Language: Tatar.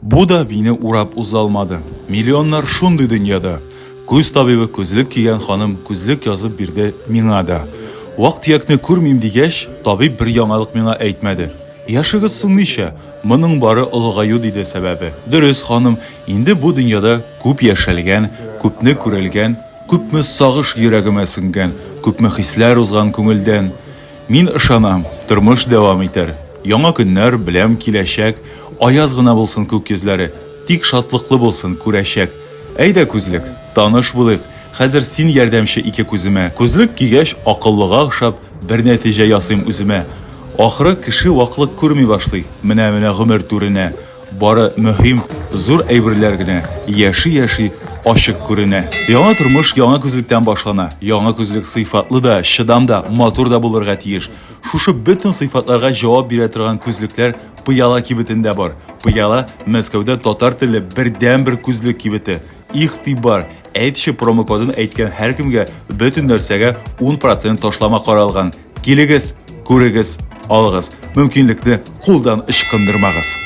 Бу да мине урап уза алмады. Миллионнар шундый дөньяда. Күз табибы күзлек кигән ханым күзлек язып бирде миңа да. Вак-төякне күрмим дигәч, табиб бер яңалык миңа әйтмәде. Яшегез соң ничә? Моның бары олыгаю диде сәбәбе. Дөрес, ханым, инде бу дөньяда күп яшәлгән, күпне күрелгән, күпме сагыш йөрәгемә сеңгән, күпме хисләр узган күңелдән. Мин ышанам, тормыш дәвам итәр. Яңа көннәр, беләм, киләчәк. Аяз гына булсын күк йөзләре, тик шатлыклы булсын күрәчәк. Әйдә, күзлек, таныш булыйк, хәзер син ярдәмче ике күземә. Күзлек кигәч, акыллыга охшап, бер нәтиҗә ясыйм үземә. Ахры, кеше ваклык күрми башлый, менә-менә гомер түренә. Бары мөһим, зур әйберләр генә яши-яши ачык күренә. Яңа тормыш яңа күзлектән башлана. Яңа күзлек сыйфатлы да, чыдам да, матур да булырга тиеш. Шушы бөтен сыйфатларга җавап бирә торган күзлекләр Пыяла кибетендә бар. Пыяла, Мәскәүдә татар телле бердәнбер күзлек кибете. Игътибар! Әйтче промокодын әйткән һәркемгә бөтен нәрсәгә 10 процент ташлама каралган. Килегез, күрегез, алыгыз. Мөмкинлекне кулдан ычкындырмагыз.